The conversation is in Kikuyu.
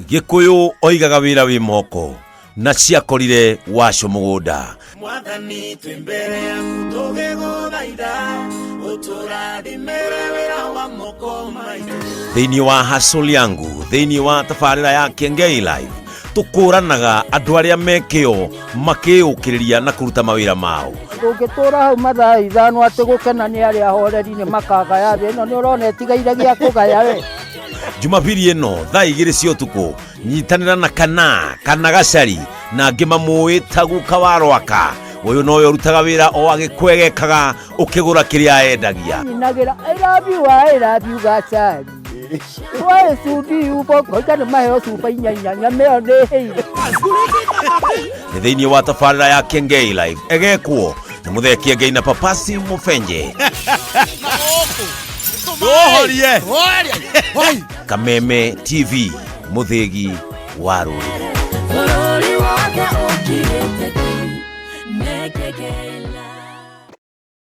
Gĩkũyũ oigaga wĩra wĩ moko na ciakorire waco mũgũnda. Mwathani twĩ mbere yaku tũgĩgũthaitha ũtũrathimĩre wĩra wa moko maitũ. Thĩinĩ wa Hustle Yangu, thĩinĩ wa tabarĩra ya Kĩengei Live, tũkũranaga andũ arĩa me kĩo makĩyũkĩrĩria na kũruta mawĩra mao. Ndũngĩtũra hau mathaa ithano atĩ gũkena nĩ arĩa ahoreri nĩ makagaya thĩ ĩno nĩ ũrona ĩtigaire gĩa kũgaya we. Jumapili ĩno thaa 2 cia ũtukũ nyitanĩra na kana kana gacari na angĩ mamũĩ ta guka wa rwaka. Ũyũ nowe ũrutaga wĩra o agĩkwegekaga ũkĩgũra kĩrĩa endagia. Nyinagĩra I love you, I love you gacari. Why should you ngoiga nĩ maheo cuba inya inya nyama ĩyo nĩ ĩhĩire. Nĩ thĩinĩ wa tabarĩra ya Kĩengei Live egekwo nĩ Mũthee Kĩengei na Papasi Mũbenje. Ndũhorie. Kameme TV mũthĩgi wa rũrĩrĩ. Bũrũri wothe ũkirĩte ki, nĩ Kĩengei Live.